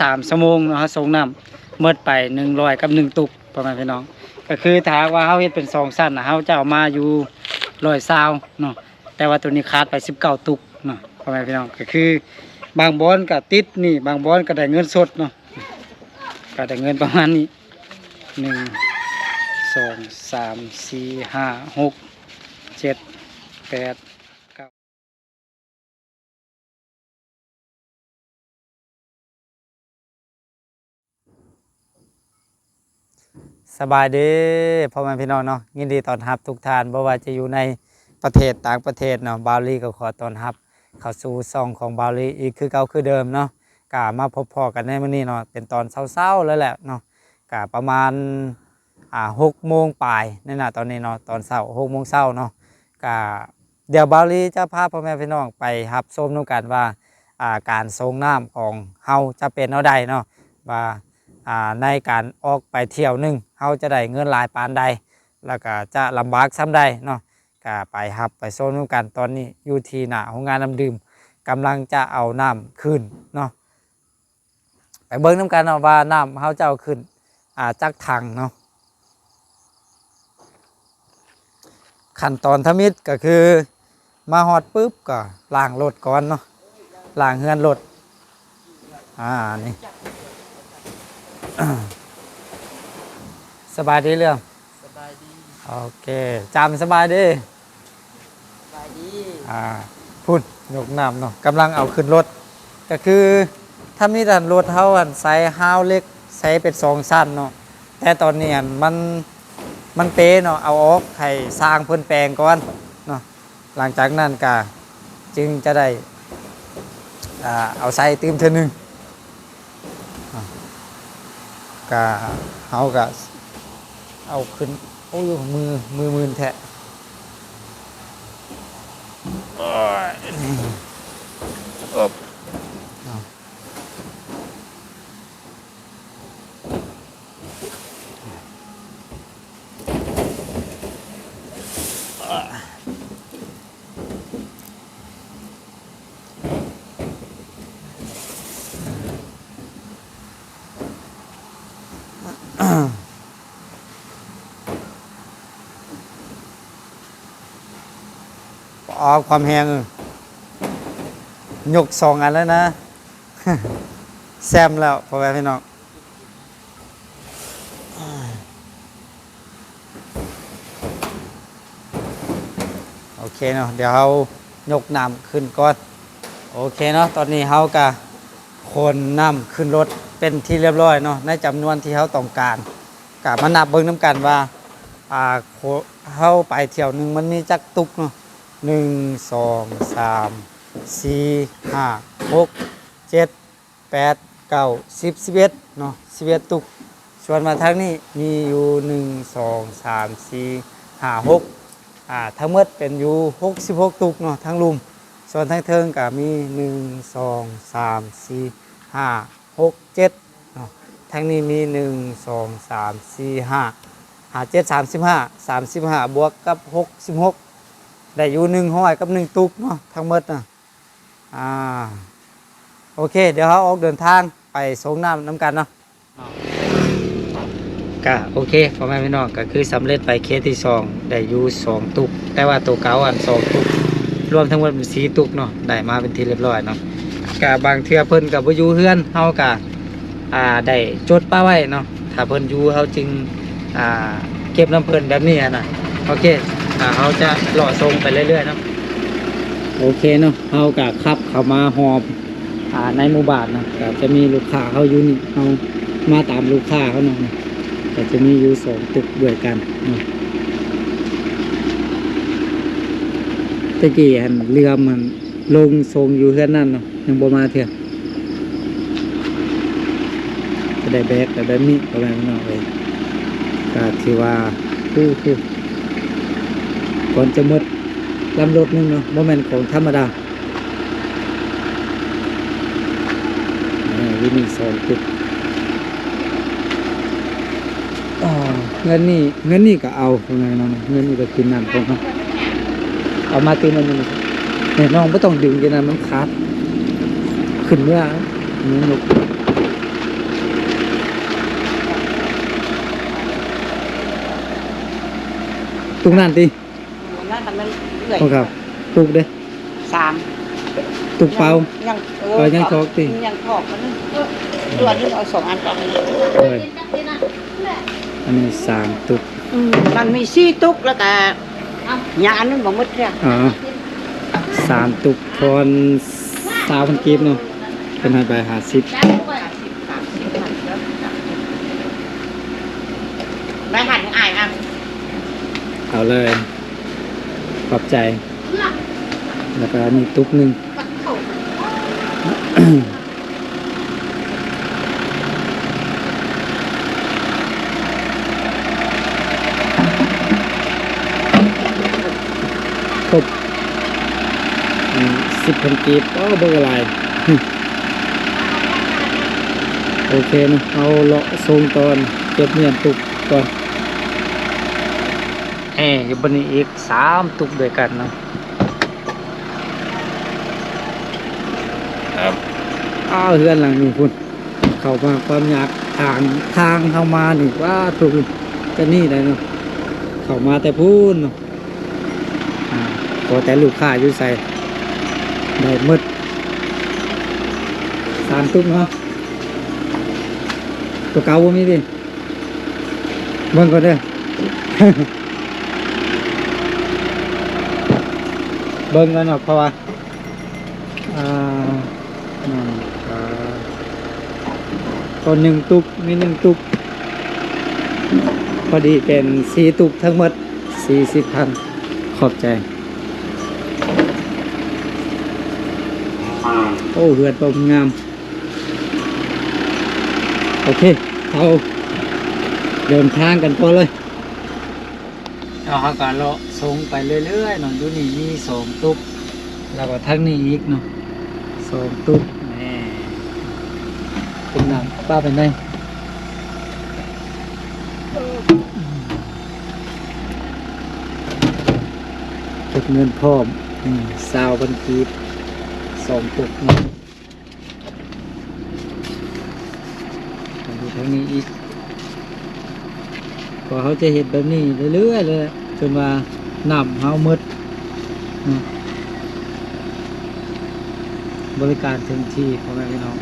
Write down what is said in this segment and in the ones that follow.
ສາມຊົ່ວໂມງເນາະ ເຮົາສົ່ງນ້ຳໝົດໄປໜຶ່ງຮ້ອຍກັບໜຶ່ງຕຸກ ພໍ່ແມ່ພີ່ນ້ອງ. ກໍຄືຖ້າຫາກວ່າເຮົາເຮັດເປັນສອງຊັ້ນນະ ເຮົາຈະເອົາມາຢູ່ຮ້ອຍຊາວເນາະ ແຕ່ວ່າໂຕນີ້ຂາດໄປສິບເກົ້າຕຸກເນາະ ພໍ່ແມ່ພີ່ນ້ອງ. ກໍຄືບາງບ່ອນກໍຕິດໜີ້ ບາງບ່ອນກໍໄດ້ເງິນສົດເນາະ ກໍໄດ້ເງິນປະມານນີ້ ໜຶ່ງ ສອງ ສາມ ສີ່ ຫ້າ ຫົກ ເຈັດ ແປດ ເກົ້າ. ສະບາຍດີພໍ່ແມ່ພີ່ນ້ອງເນາະ ຍິນດີຕ້ອນຮັບທຸກທ່ານ ບໍ່ວ່າຈະຢູ່ໃນປະເທດຕ່າງປະເທດເນາະ. ບ່າວລີກໍຂໍຕ້ອນຮັບເຂົ້າສູ່ຊ່ອງຂອງບ່າວລີອີກຄືເກົ່າຄືເດີມເນາະ. ກະມາພົບພໍ້ກັນໃນມື້ນີ້ເນາະ ເປັນຕອນເຊົ້າໆແລ້ວແຫຼະເນາະ ກະປະມານ ອ່າ ຫົກໂມງປາຍໃນນະຕອນນີ້ເນາະ ຕອນເຊົ້າ ຫົກໂມງເຊົ້າເນາະ. ກະດຽວບ່າວລີຈະພາພໍ່ແມ່ພີ່ນ້ອງໄປຮັບຊົມນຳກັນວ່າ ອ່າ ການສົ່ງນ້ຳຂອງເຮົາຈະເປັນແນວໃດເນາະ ວ່າ ອ່າ ໃນການອອກໄປທ່ຽວໜຶ່ງ ເຮົາຈະໄດ້ເງິນຫຼາຍປານໃດ ແລ້ວກະຈະລຳບາກສ່ຳໃດເນາະ. ກະໄປຮັບໄປຊົມນຳກັນ. ຕອນນີ້ຢູ່ທີ່ໜ້າໂຮງງານນ້ຳດື່ມ ກຳລັງຈະເອົານ້ຳຂຶ້ນເນາະ. ໄປເບິ່ງນຳກັນເນາະວ່ານ້ຳເຮົາຈະເອົາຂຶ້ນ ອ່າ ຈັກຖັງເນາະ. ຂັ້ນຕອນທຳອິດກໍຄືມາຮອດປຶບກໍລ້າງລົດກ່ອນເນາະ ລ້າງເຮືອນລົດ. ອ່າ ນີ້ ສະບາຍດີເລື່ອງ ສະບາຍດີ. ໂອເຄ ຈຳສະບາຍດີ ສະບາຍດີ. ອ່າ ພຸ້ນ ຍົກນ້ຳເນາະ ກຳລັງເອົາຂຶ້ນລົດ. ກໍຄືທຳອິດຫັ້ນລົດເຮົາຫັ້ນໃສ່ຮາວເຫຼັກ ໃສ່ເປັນສອງຊັ້ນເນາະ ແຕ່ຕອນນີ້ຫັ້ນມັນ ມັນເປເນາະ ເອົາອອກໃຫ້ຊ່າງເພິ່ນແປງກ່ອນເນາະ. ຫຼັງຈາກນັ້ນກະຈຶ່ງຈະໄດ້ ອ່າ ເອົາໃສ່ຕື່ມເທື່ອໜຶ່ງ. ອ່າ ກະເຮົາກະເອົາຂຶ້ນ ໂອ້ຍ ມື ມືມື່ນແທ້. ໂອ້ຍ ນີ້ ອຶບ ເອົາ ອໍ ຄວາມແຮງ ຍົກສອງອັນແລ້ວນະ ແຊມແລ້ວ ພໍ່ແມ່ພີ່ນ້ອງ. ໂອເຄເນາະ ດຽວເຮົາຍົກນ້ຳຂຶ້ນກ່ອນ. ໂອເຄເນາະ ຕອນນີ້ເຮົາກະຂົນນ້ຳຂຶ້ນລົດເປັນທີ່ລຽບຮ້ອຍເນາະ ໃນຈຳນວນທີ່ເຮົາຕ້ອງການ. ກະມານັບເບິ່ງນຳກັນວ່າ ອ່າ ໂຄ ເຮົາໄປທ່ຽວໜຶ່ງມັນມີຈັກຕຸກເນາະ ໜຶ່ງ ສອງ ສາມ ສີ່ ຫ້າ ຫົກ ເຈັດ ແປດ ເກົ້າ ສິບ ສິບເອັດເນາະ ສິບເອັດຕຸກ. ສ່ວນມາທາງນີ້ມີຢູ່ ໜຶ່ງ ສອງ ສາມ ສີ່ ຫ້າ ຫົກ ອ່າ ທັງໝົດເປັນຢູ່ ຫົກສິບຫົກຕຸກເນາະ ທາງລຸ່ມ. ສ່ວນທາງເທິງກະມີ ໜຶ່ງ ສອງ ສາມ ສີ່ ຫ້າ ຫົກ ເຈັດເນາະ. ທາງນີ້ມີ ໜຶ່ງ ສອງ ສາມ ສີ່ ຫ້າ ຫ້າ ເຈັດ ສາມສິບຫ້າ ສາມສິບຫ້າບວກກັບ ຫົກສິບຫົກ ໄດ້ຢູ່ ໜຶ່ງຮ້ອຍກັບໜຶ່ງຕຸກເນາະ ທັງໝົດນະ. ອ່າ ໂອເຄ ດຽວເຮົາອອກເດີນທາງໄປສົ່ງນ້ຳນຳກັນເນາະ. ກະໂອເຄ ພໍ່ແມ່ພີ່ນ້ອງ ກະຄືສຳເລັດໄປເຄສທີສອງ ໄດ້ຢູ່ສອງຕຸກ ແຕ່ວ່າໂຕເກົ່າອັນສອງຕຸກ ລວມທັງໝົດເປັນສີ່ຕຸກເນາະ ໄດ້ມາເປັນທີ່ລຽບຮ້ອຍເນາະ. ກະບາງເທື່ອເພິ່ນກະບໍ່ຢູ່ເຮືອນ ເຮົາກະ ອ່າ ໄດ້ຈົດປະໄວ້ເນາະ ຖ້າເພິ່ນຢູ່ເຮົາຈຶ່ງ ອ່າ ເກັບນຳເພິ່ນແບບນີ້ຫັ້ນນະ. ໂອເຄ ອ່າ ເຮົາຈະເລາະສົ່ງໄປເລື້ອຍໆເນາະ. ໂອເຄເນາະ ເຮົາກະຂັບເຂົ້າມາຮອບ ອ່າ ໃນໝູ່ບ້ານເນາະ ກະຈະມີລູກຄ້າເຮົາຢູ່ນີ້ ເຮົາມາຕາມລູກຄ້າເຮົາເນາະ ກະຈະມີຢູ່ສອງຕຸກດ້ວຍກັນເນາະ. ແຕ່ກີ້ຫັ້ນເຫຼືອມຫັ້ນລົງສົ່ງຢູ່ເຮືອນນັ້ນເນາະ ຍັງບໍ່ມາເທື່ອ. ຈະໄດ້ແບກໄປແບບນີ້ ພໍ່ແມ່ພີ່ນ້ອງເອີຍ ກະຖືວ່າ ໂອ້ໂຫ ກ່ອນຈະໝົດລຳລົດໜຶ່ງເນາະ ບໍ່ແມ່ນຂອງທຳມະດາ. ເອີ ຢູ່ນີ້ສອງຈຸດ ອໍ ເຮືອນນີ້ ເຮືອນນີ້ກໍເອົາ ເຮືອນນີ້ກໍຄືນ້ຳຂອງເຮົາ ເອົາມາຕື່ມອັນນີ້ ແນ່ ນ້ອງບໍ່ຕ້ອງດຶງ ຈັ່ງນັ້ນມັນຂາດ ຂຶ້ນເມືອ ນີ້ຍົກ. ຕຸກນັ້ນຕິ? ອັນນັ້ນມັນເອື້ອຍ ຂອງເຂົາ. ຕຸກເດ້? ສາມ. ຕຸກເປົາ? ຍັງ ເອີ ເອີ ຍັງຖອກຕິ? ຍັງຖອກມັນ. ເອີ ຕົວນີ້ເອົາສອງອັນກໍໄດ້. ເອີ ອັນນີ້ສາມຕຸກ. ອືມ ມັນມີສີ່ຕຸກ ແລ້ວກະຍັງອັນໜຶ່ງບໍ່ໝົດເທື່ອ. ອໍ ສາມຕຸກ ທອນຊາວພັນກີບເນາະ, ເພິ່ນໃຫ້ໄປຫ້າສິບ. ໄດ້ຫັນອ້າຍອ່ະ ເອົາເລີຍ ຂອບໃຈ. ແລ້ວກໍອັນນີ້ຕຸກໜຶ່ງ. ຄົບ ອືມ ສິບພັນກີບ. ໂອ້ ບໍ່ຫຼາຍ. ໂອເຄເນາະ, ເຮົາເລາະຊົມຕອນເກັບເງິນຕຸກກ່ອນ. ແອ ຢູ່ບ່ອນນີ້ອີກສາມຕຸກດ້ວຍກັນເນາະ. ອ້າວ ເຮືອນຫຼັງນີ້ພຸ້ນ ເຂົ້າມາຄວາມຍາກ. ທາງ ທາງເຮົາມານີ້ ວ້າ ທຸກ ຈະນີ້ໄດ໋ເນາະ, ເຂົ້າມາແຕ່ພຸ້ນເນາະ. ອ່າ ຂໍແຕ່ລູກຄ້າຢູ່ໃສໄດ້ໝົດ. ສາມຕຸກເນາະ, ຕົວເກົ່າບໍ່ມີຕິ? ເບິ່ງກ່ອນເດີ ເບິ່ງກ່ອນເນາະ ເພາະວ່າ ອ່າ ໜຶ່ງ ອ່າ ຕົວໜຶ່ງຕຸກ ມີໜຶ່ງຕຸກ ພໍດີເປັນສີ່ຕຸກ ທັງໝົດສີ່ສິບພັນ. ຂອບໃຈ. ໂອ້ ເຮືອນບໍ່ງາມ. ໂອເຄ ເຮົາເດີນທາງກັນຕໍ່ເລີຍ. ເຮົາກໍເລາະຊົມໄປເລື້ອຍໆເນາະ. ຢູ່ນີ້ມີສອງຕຸກ ແລ້ວກໍທາງນີ້ອີກເນາະ ສອງຕຸກ. ແນ່ ເປັນຫຍັງປ້າໄປໃນ ເກັບເງິນພ້ອມ ອືມ ຊາວພັນກີບ ສອງຕຸກເນາະ. ທາງນີ້ ທາງນີ້ອີກ. ກໍເຮົາຈະເຮັດແບບນີ້ເລື້ອຍໆເລີຍ ຈົນວ່ານ້ຳເຮົາໝົດເນາະ. ບໍລິການເຖິງທີ່ ພໍ່ແມ່ພີ່ນ້ອງ.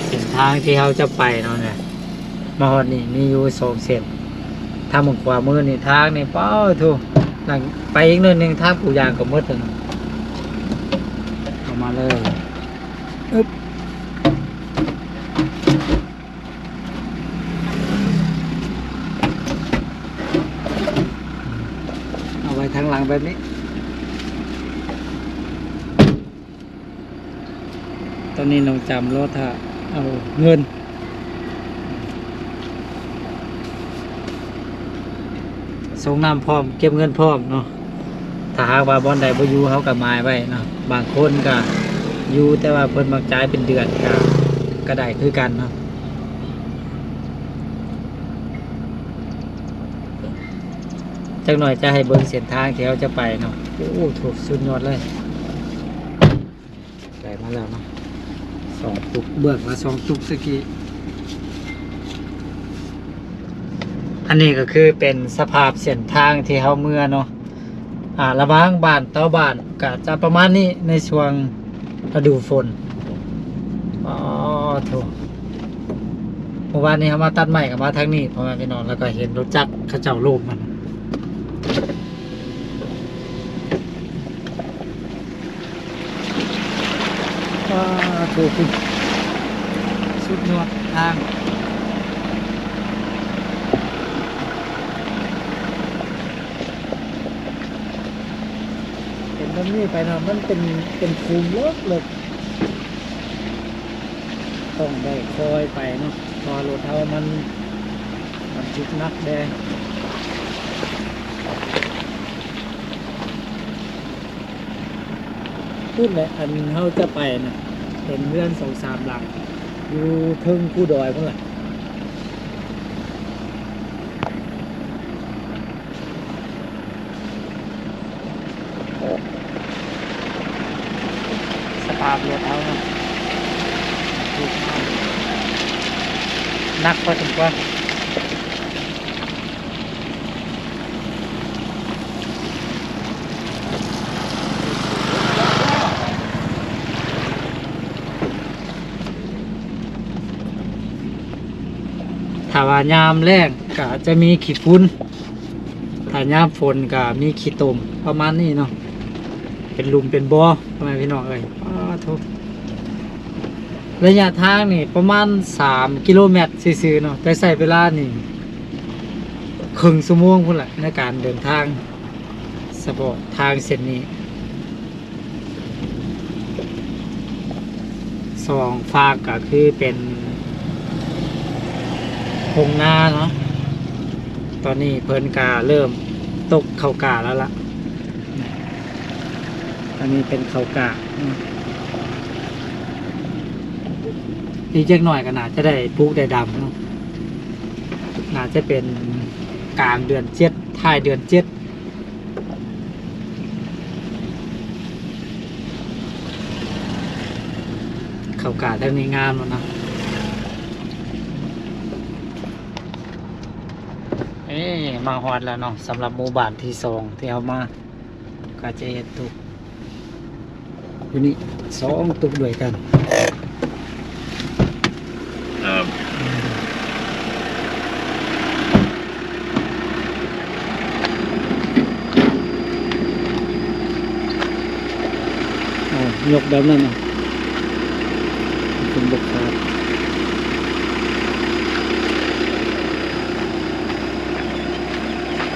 ເສັ້ນທາງທີ່ເຮົາຈະໄປເນາະ ມາຮອດນີ້ມີຢູ່ສອງເສັ້ນ. ທາງເບື້ອງຂວາມືນີ້ ທາງນີ້ ປ້າໂທ້ ໄປອີກໜ້ອຍໜຶ່ງ ທາງປູຢາງກໍໝົດແລ້ວ. ເຂົ້າມາເລີຍ ອຶບ ເອົາໄວ້ທາງຫຼັງແບບນີ້. ຕອນນີ້ນ້ອງຈຳລໍຖ້າເອົາເງິນ ສົ່ງນ້ຳພ້ອມ ເກັບເງິນພ້ອມເນາະ. ຖ້າຫາກວ່າບ່ອນໃດບໍ່ຢູ່ ເຮົາກໍໝາຍໄວ້ເນາະ. ບາງຄົນກໍຢູ່ ແຕ່ວ່າເພິ່ນມັກຈ່າຍເປັນເດືອນ ກໍ ກໍໄດ້ຄືກັນເນາະ. ຈັກໜ່ອຍຈະໃຫ້ເບິ່ງເສັ້ນທາງທີ່ເຮົາຈະໄປເນາະ. ໂອ້ ໂທ້ ສຸດຍອດເລີຍ. ໄດ້ມາແລ້ວເນາະ ສອງຕຸກ ເບື້ອງລະສອງຕຸກຕະກີ້. ອັນນີ້ກໍຄືເປັນສະພາບເສັ້ນທາງທີ່ເຮົາເມືອເນາະ ອ່າ ລະຫວ່າງບ້ານຕໍ່ບ້ານ ກໍຈະປະມານນີ້ໃນຊ່ວງລະດູຝົນ. ອໍ ໂທ້ ເມື່ອວານນີ້ເຮົາມາຕັດໄມ້ກໍມາທາງນີ້ ພໍ່ແມ່ພີ່ນ້ອງ, ແລ້ວກໍເຫັນລົດຈັກເຂົາເຈົ້າລົມມັນ. ວ້າ ໂທ້ ສຸດຍອດທາງ. ເປັນແບບນີ້ໄປເນາະ ມັນເປັນ ເປັນຂຸມເລິກໆ ຕ້ອງໄດ້ຄ່ອຍໄປເນາະ ເພາະວ່າລົດເຮົາມັນ ມັນຈຸກໜັກແດ່. ພຸ້ນແຫຼະ ອັນເຮົາຈະໄປນະ ເຫັນເຮືອນສອງສາມຫຼັງ ຢູ່ເທິງພູດອຍພຸ້ນແຫຼະ. ສະພາບລົດເຮົາເນາະ ໜັກພໍສົມຄວນ. ຖ້າວ່າຍາມແລ້ງກະຈະມີຂີ້ຝຸ່ນ ຖ້າຍາມຝົນກະມີຂີ້ຕົມ ປະມານນີ້ເນາະ ເປັນຫຼຸມເປັນບໍ່ ພໍ່ແມ່ພີ່ນ້ອງເອີຍ. ປາໂທ້ ໄລຍະທາງນີ້ປະມານສາມກິໂລແມັດຊື່ໆເນາະ ແຕ່ໃຊ້ເວລານີ້ເຄິ່ງຊົ່ວໂມງພຸ້ນແຫຼະ ໃນການເດີນທາງ ສະເພາະທາງເສັ້ນນີ້. ສອງຟາກກະຄືເປັນທົ່ງນາເນາະ ຕອນນີ້ເພິ່ນກະເລີ່ມຕົກເຂົ້າກ້າແລ້ວລະ. ອັນນີ້ເປັນເຂົ້າກ້າເນາະ ອີກຈັກໜ້ອຍກະໜ້າຈະໄດ້ປູກໄດ້ດຳເນາະ ໜ້າຈະເປັນກາງເດືອນເຈັດ ທ້າຍເດືອນເຈັດ. ເຂົ້າກ້າທາງນີ້ງາມແລ້ວນະ. ເອີ ມາຮອດແລ້ວເນາະ ສຳລັບໝູ່ບ້ານທີສອງທີ່ເຮົາມາ ກະຈະເຮັດຕຸກຢູ່ນີ້ສອງຕຸກດ້ວຍກັນ. ເອົາ ຍົກແບບນັ້ນເອົາ ມັນຈຶ່ງບໍ່ຂາດ.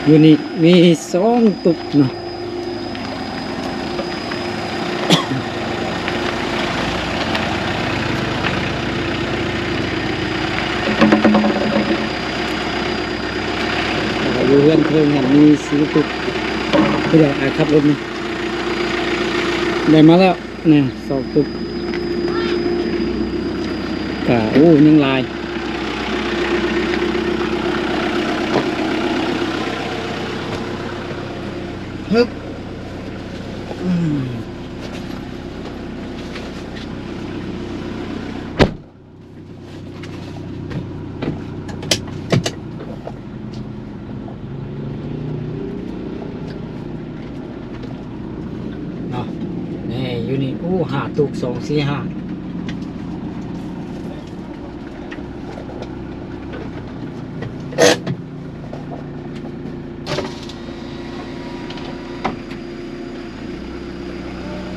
ຢູ່ນີ້ມີສອງຕຸກເນາະ. ຢູ່ເຮືອນເທິງຫັ້ນມີສີ່ຕຸກ ຜູ້ໃດອາຍຂັບລົດນີ້ ໄດ້ມາແລ້ວ ນີ້ສອງຕຸກ ກະ ໂອ້ ຍັງຫຼາຍ. ຮຶບ ອືມ ເນາະ ນີ້ຢູ່ນີ້ ໂອ້ ຫ້າຕຸກ ສອງ ສີ່ ຫ້າ.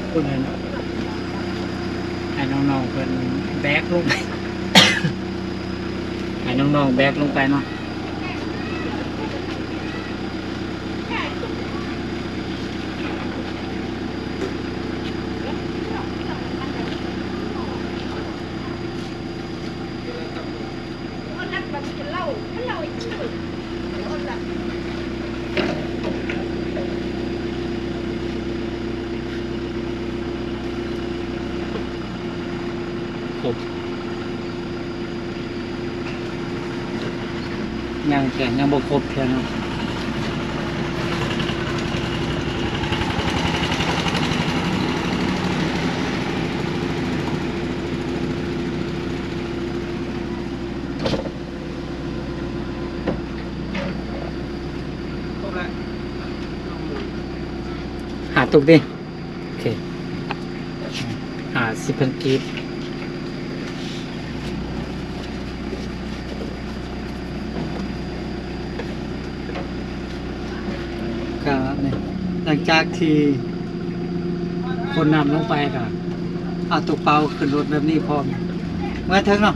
ເພິ່ນໃຫ້ນ້ອງໆເພິ່ນແບກລົງໄປ ໃຫ້ນ້ອງໆແບກລົງໄປເນາະ. ຄົບ ຍັງແຂນຍັງບໍ່ຄົບເທື່ອເນາະ. ຫ້າຕຸກຕິ ໂອເຄ ຫ້າສິບພັນກີບ. ກະນີ້ ຫຼັງຈາກທີ່ຂົນນ້ຳລົງໄປ ກະເອົາຕົວເປົ່າຂຶ້ນລົດແບບນີ້ພ້ອມ ເມືອເຖິງເນາະ.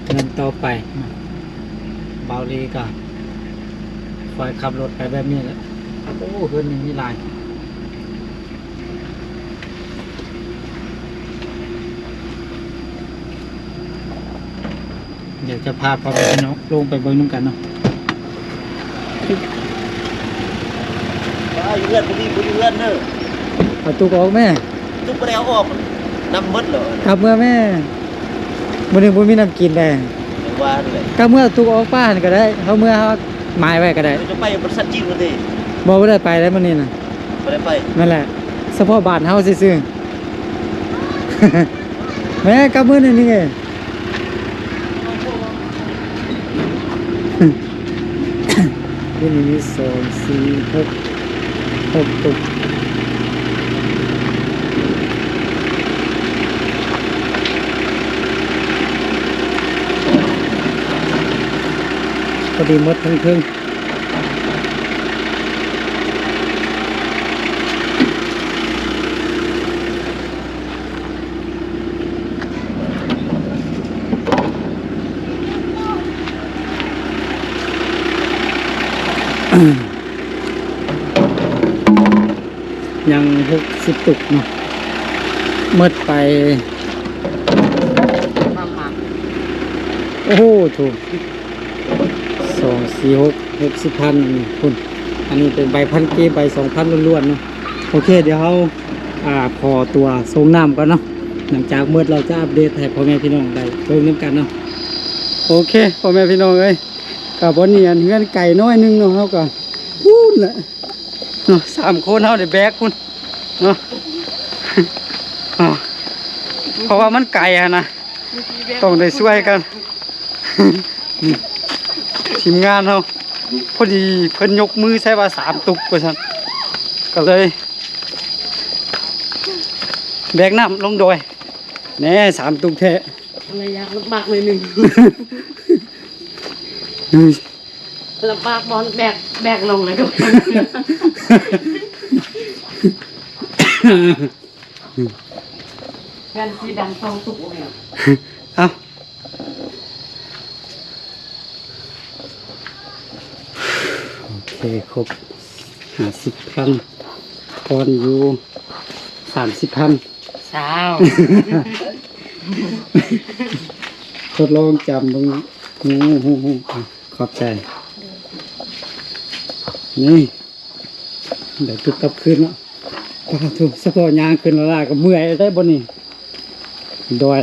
ເຮືອນຕໍ່ໄປ ເບົາລີກະຄ່ອຍຂັບລົດໄປແບບນີ້ແຫຼະ. ໂອ້ ເຮືອນນີ້ມີຫຼາຍ. ດຽວຈະພາພໍ່ແມ່ພີ່ນ້ອງລົງໄປເບິ່ງນຳກັນເນາະ. ວ່າຢູ່ເຮືອນບໍ່ດີ ບໍ່ຢູ່ເຮືອນເດີ. ເອົາຕຸກອອກແມ່. ຕຸກບໍ່ໄດ້ເອົາອອກ ນ້ຳໝົດແລ້ວ. ກັບເມືອແມ່ ມື້ນີ້ບໍ່ມີນ້ຳກິນແດ່. ຫວານເລີຍ. ກັບເມືອເອົາຕຸກອອກປາຫັ້ນກໍໄດ້. ເຮົາເມືອເຮົາໝາຍໄວ້ກໍໄດ້. ຈະໄປບໍລິສັດຈີນບໍ່ຕິ? ບໍ່ ບໍ່ໄດ້ໄປແລ້ວມື້ນີ້ນະ. ບໍ່ໄດ້ໄປ. ນັ້ນແຫຼະ ສະເພາະບ້ານເຮົາຊື່ໆ. ແມ່ ກັບເມືອນີ້ນີ້ເອງ. ຢູ່ນີ້ມີສອງ ສີ່ ຫົກ ຫົກຕຸກ. ພໍດີໝົດທັງເທິງ. ຍັງຫົກສິບຕຸກເນາະ ໝົດໄປ ໂອ້ໂຫ ໂຖ ສອງ ສີ່ ຫົກ ຫົກສິບພັນ ອັນນີ້ພຸ້ນ. ອັນນີ້ເປັນໃບພັນກີບ ໃບສອງພັນລ້ວນໆເນາະ. ໂອເຄ ດຽວເຮົາ ອ່າ ຂໍຕົວສົ່ງນ້ຳກ່ອນເນາະ. ຫຼັງຈາກໝົດ ເຮົາຈະອັບເດດໃຫ້ພໍ່ແມ່ພີ່ນ້ອງໄດ້ເບິ່ງນຳກັນເນາະ. ໂອເຄ ພໍ່ແມ່ພີ່ນ້ອງເອີຍ ກໍບ່ອນນີ້ ອັນເຮືອນໄກໜ້ອຍໜຶ່ງເນາະ ເຮົາກໍພຸ້ນແຫຼະເນາະ ສາມຄົນເຮົາໄດ້ແບກພຸ້ນເນາະ ເພາະວ່າມັນໄກຫັ້ນນະ ຕ້ອງໄດ້ຊ່ວຍກັນ. ທີມງານເຮົາ ພໍດີເພິ່ນຍົກມືໃສ່ວ່າສາມຕຸກວ່າຊັ້ນ ກໍເລີຍແບກນ້ຳລົງດອຍແດ່ ສາມຕຸກແທ້. ລະຍະລຳບາກໜ້ອຍໜຶ່ງ ລຳບາກບ່ອນແບກ ແບກລົງເລີຍ ແມ່ນຊິດັງສອງຕຸກ. ເອົ້າ ໂອເຄ ຄົບຫ້າສິບພັນ ທອນຢູ່ສາມສິບພັນ ຊາວ ທົດລອງຈຳເບິ່ງ. ໂອ້ໂຫ ຂອບໃຈ. ນີ້ ໄດ້ຕຸກກັບຄືນເນາະ. ປາໂທ້ ສະເພາະຍ່າງຂຶ້ນລະລາກໍເມື່ອຍໄດ້ບ່ອນນີ້ ດອຍ.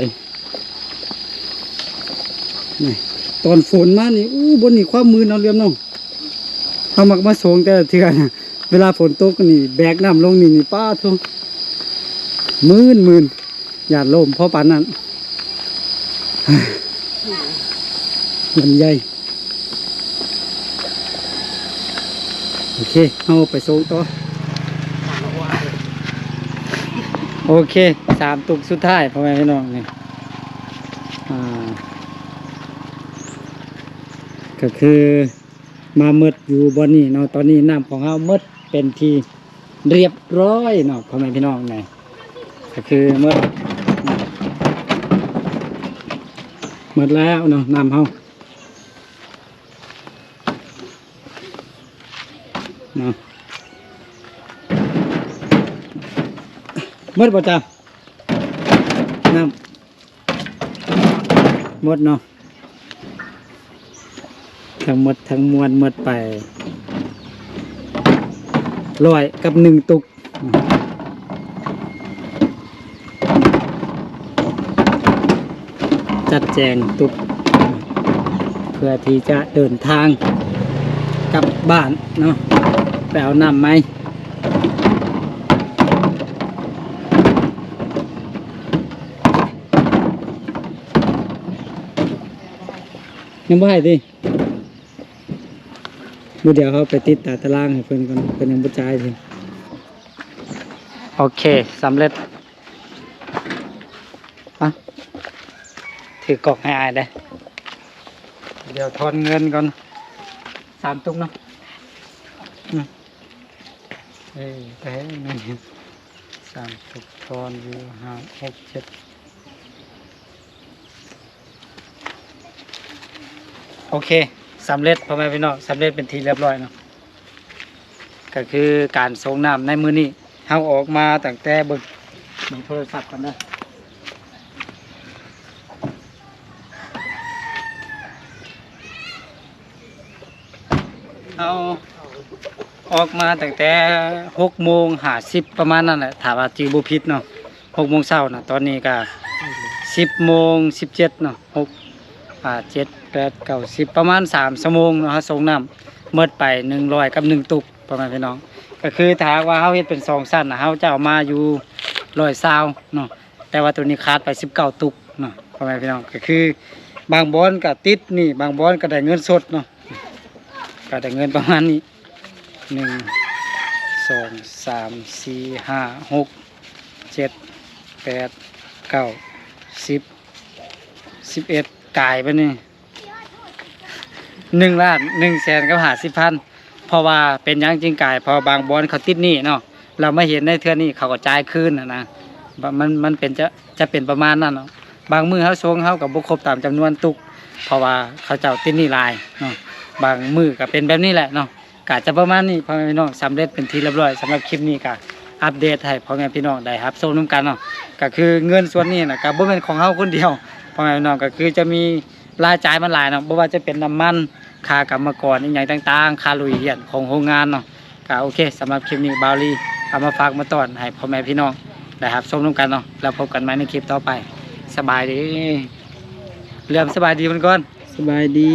ນີ້ ຕອນຝົນມານີ້ ອູ້ ບ່ອນນີ້ຄວາມມືນເນາະ ເຫຼືອມເນາະ. ເຮົາມັກມາສົ່ງແຕ່ລະເທື່ອນະ ເວລາຝົນຕົກນີ້ ແບກນ້ຳລົງນີ້ນີ້ ປາໂທ້ ມື່ນໆ. ຢ້ານລົ້ມພໍປານນັ້ນ ລຳໄຍ. ໂອເຄ ເຮົາໄປສົ່ງຕໍ່. ໂອເຄ ສາມຕຸກສຸດທ້າຍ ພໍ່ແມ່ພີ່ນ້ອງ ນີ້ ອ່າ ກໍຄືມາໝົດຢູ່ບ່ອນນີ້ເນາະ. ຕອນນີ້ນ້ຳຂອງເຮົາໝົດເປັນທີ່ ຮຽບຮ້ອຍເນາະ ພໍ່ແມ່ພີ່ນ້ອງ. ນີ້ກໍຄືໝົດ ໝົດແລ້ວເນາະ ນ້ຳເຮົາເນາະ. ໝົດບໍ່ຈ້າ ນ້ຳ? ໝົດເນາະ ທັງໝົດທັງມວນໝົດໄປຮ້ອຍກັບໜຶ່ງຕຸກ. ຈັດແຈງຕຸກ ເພື່ອທີ່ຈະເດີນທາງກັບບ້ານເນາະ ໄປເອົານ້ຳໃໝ່. ຍັງບໍ່ໃຫ້ຕິ? ມື້ດຽວເຮົາໄປຕິດຕາຕະລາງໃຫ້ເພິ່ນກ່ອນ ເພິ່ນຍັງບໍ່ຈ່າຍເທື່ອ. ໂອເຄ ສຳເລັດ. ອະ ຖືກອກໃຫ້ອ້າຍເດ້. ດຽວທອນເງິນກ່ອນ ສາມຕຸກເນາະ. ອືມ ເອີ ແຕ່ ສາມຕຸກ ທອນຢູ່ ຫ້າ ຫົກ ເຈັດ. ໂອເຄ ສຳເລັດ ພໍ່ແມ່ພີ່ນ້ອງ ສຳເລັດເປັນທີ່ຮຽບຮ້ອຍເນາະ. ກໍຄືການສົ່ງນ້ຳໃນມື້ນີ້ ເຮົາອອກມາຕັ້ງແຕ່ ເບິ່ງ ເບິ່ງໂທລະສັບກ່ອນເດີ. ເຮົາ ອອກມາຕັ້ງແຕ່ຫົກໂມງຫ້າສິບປະມານນັ້ນແຫຼະ ຖ້າວ່າຈື່ບໍ່ຜິດເນາະ ຫົກໂມງເຊົ້ານະ. ຕອນນີ້ກະສິບໂມງສິບເຈັດເນາະ ຫົກ ຫ້າ ເຈັດ ແປດ ເກົ້າ ສິບ ປະມານສາມຊົ່ວໂມງເນາະ ເຮົາສົ່ງນ້ຳໝົດໄປໜຶ່ງຮ້ອຍກັບໜຶ່ງຕຸກ ພໍ່ແມ່ພີ່ນ້ອງ. ກະຄືຖ້າຫາກວ່າເຮົາເຮັດເປັນສອງຊັ້ນນະ ເຮົາຈະເອົາມາຢູ່ຮ້ອຍຊາວເນາະ ແຕ່ວ່າໂຕນີ້ຂາດໄປສິບເກົ້າຕຸກເນາະ ພໍ່ແມ່ພີ່ນ້ອງ. ກະຄືບາງບ່ອນກະຕິດໜີ້ ບາງບ່ອນກະໄດ້ເງິນສົດເນາະ ກະໄດ້ເງິນປະມານນີ້ ໜຶ່ງ ສອງ ສາມ ສີ່ ຫ້າ ຫົກ ເຈັດ ແປດ ເກົ້າ ສິບ ສິບເອັດ ກາຍໄປນີ້ ໜຶ່ງລ້ານໜຶ່ງແສນກັບຫ້າສິບພັນ. ເພາະວ່າເປັນຫຍັງຈຶ່ງກາຍ ເພາະວ່າບາງບ່ອນເຂົາຕິດໜີ້ເນາະ ແລ້ວມາເຮັດໃນເທື່ອນີ້ເຂົາກໍຈ່າຍຄືນຫັ້ນນະ ບ- ມັນ ມັນເປັນ ຈະ ຈະເປັນປະມານນັ້ນເນາະ. ບາງມື້ເຮົາສົ່ງເຮົາກໍບໍ່ຄົບຕາມຈຳນວນຕຸກ ເພາະວ່າເຂົາເຈົ້າຕິດໜີ້ຫຼາຍເນາະ. ບາງມື້ກໍເປັນແບບນີ້ແຫຼະເນາະ ກະຈະປະມານນີ້ ພໍ່ແມ່ພີ່ນ້ອງ. ສຳເລັດເປັນທີ່ຮຽບຮ້ອຍ ສຳລັບຄລິບນີ້ກະອັບເດດໃຫ້ພໍ່ແມ່ພີ່ນ້ອງໄດ້ຮັບຊົມນຳກັນເນາະ. ກະຄືເງິນສ່ວນນີ້ນະ ກະບໍ່ແມ່ນຂອງເຮົາຄົນດຽວ ພໍ່ແມ່ພີ່ນ້ອງ ກະຄືຈະມີລາຍຈ່າຍມັນຫຼາຍເນາະ ບໍ່ວ່າຈະເປັນນ້ຳມັນ ຄ່າກຳມະກອນ ອີ່ຫຍັງຕ່າງໆ ຄ່າລຸຍຮຽນຂອງໂຮງງານເນາະ. ກະໂອເຄ ສຳລັບຄລິບນີ້ບ່າວລີເອົາມາຝາກມາຕ້ອນໃຫ້ພໍ່ແມ່ພີ່ນ້ອງໄດ້ຮັບຊົມນຳກັນເນາະ ແລ້ວພົບກັນໃໝ່ໃນຄລິບຕໍ່ໄປ. ສະບາຍດີ ເຫຼືອມສະບາຍດີເພິ່ນກ່ອນ ສະບາຍດີ.